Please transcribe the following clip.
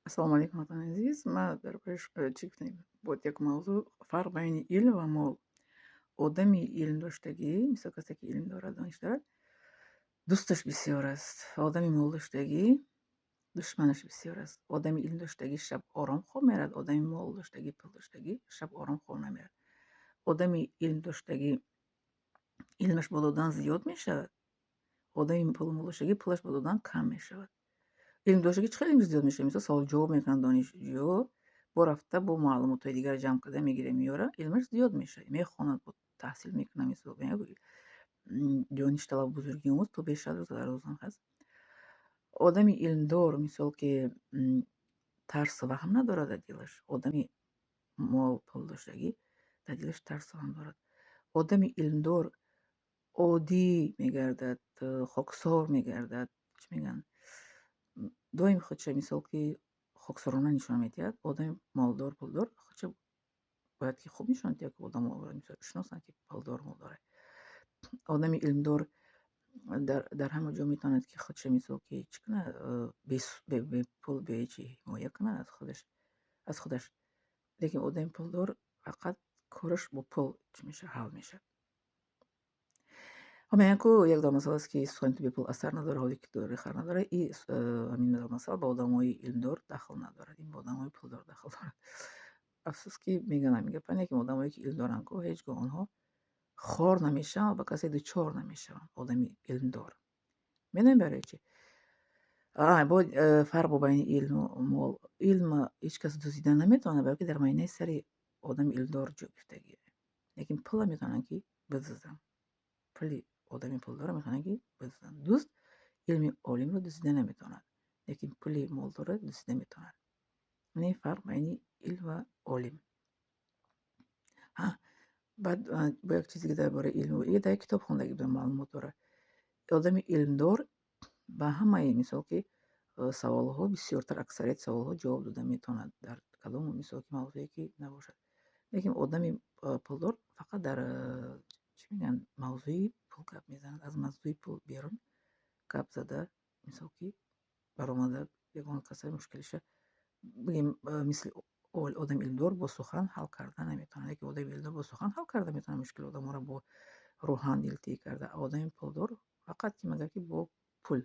Ассалому алайкум, ватани азиз. Ман дар бораи чӣ гуфтем? Буд як мавзӯъ: фарқ байни илм ва мол. Одами илмдоштагӣ, мисол, касе ки илм дорад, дониш дорад, дӯсташ бисёр аст. Одами молдоштагӣ душманаш бисёр аст. Одами илмдоштагӣ шаб ором хоб меравад, одами молдоштагӣ, пулдоштагӣ шаб ором хоб намерад. Одами илмдоштагӣ илмаш бо додан зиёд мешавад, одами пулу молдоштагӣ пулаш бо додан кам мешавад. Илмдоштагӣ чӣ хел илмаш зиёд мешавад? Мисол, савол-ҷавоб мекунад донишҷӯ, бо рафта бо маълумотҳои дигар ҷамъ карда мегирад, меорад, илмаш зиёд мешавад. Мехонад, таҳсил мекунад, мисол, доништалаб бузургӣ омӯз то бешад рӯз дар рӯзам ҳаст. Одами илмдор, мисол, ки тарсу ваҳм надорад дар дилаш, одами мол пулдоштагӣ дар дилаш тарсу ваҳм дорад. Одами илмдор оддӣ мегардад, хоксор мегардад, чӣ мегӯянд, доим худша, мисол, ки хоксорона нишон медиҳад. Одами молдор, пулдор худша бояд ки хуб нишон диҳад, ки одамо шиносанд, ки пулдор, молдор. Одами илмдор дар ҳама ҷо метавонад, ки худша, мисол, ки чӣ кунад, бепул, бечи ҳимоя кунад аз худаш. Лекин одами пулдор фақат кораш бо пул чӣ мешавад, ҳал мешавад. Мегӯянд ку, як масал аст, ки сухани ту бепул асар надорад, ҳоле ки дори хар надорад. И ҳамин масал ба одамои илмдор дахл надорад, ин ба одамои пулдор дахл дорад. Афсӯс, ки мегӯянд ҳамин гапа, лекин одамое ки илм доранд ку, ҳеҷ гоҳ онҳо хор намешаванд ва ба касе дучор намешаванд. Одами илмдор. Медонед барои чӣ? Бо фарқ бо байни илму мол. Илм ҳеҷ кас дуздида наметавонад, балки дар майнаи сари одами илмдор ҷой гирифтагӣ. Лекин пулро метавонанд, ки бидузданд. Пули одами пулдорро метавонанд, ки бидузданд. Дузд илми олимро дуздида наметавонад, лекин пули молдорро дуздида метавонад. Ин фарқ байни илм ва олим. Баъд бо як чизе дар бораи илму дар як китоб хондагӣ будам, маълумот дорад. Одами илмдор ба ҳамаи, мисол, ки саволҳо, бисёртар, аксарияти саволҳо ҷавоб дода метавонад, дар кадом, мисол, ки мавзӯе ки набошад. Лекин одами пулдор фақат дар, чӣ мегӯянд, мавзӯи пул гап мезанад. Аз мавзӯи пул берун гап зада, мисол, ки баромада, ягон каса мушкилиша бигем, мисли одами илмдор бо сухан ҳал карда наметавонад. Лекин одами илмдор бо сухан ҳал карда метавонад мушкили одаморо, бо рӯҳан дилтӣ карда. Одами пулдор фақат ки магар ки бо пул.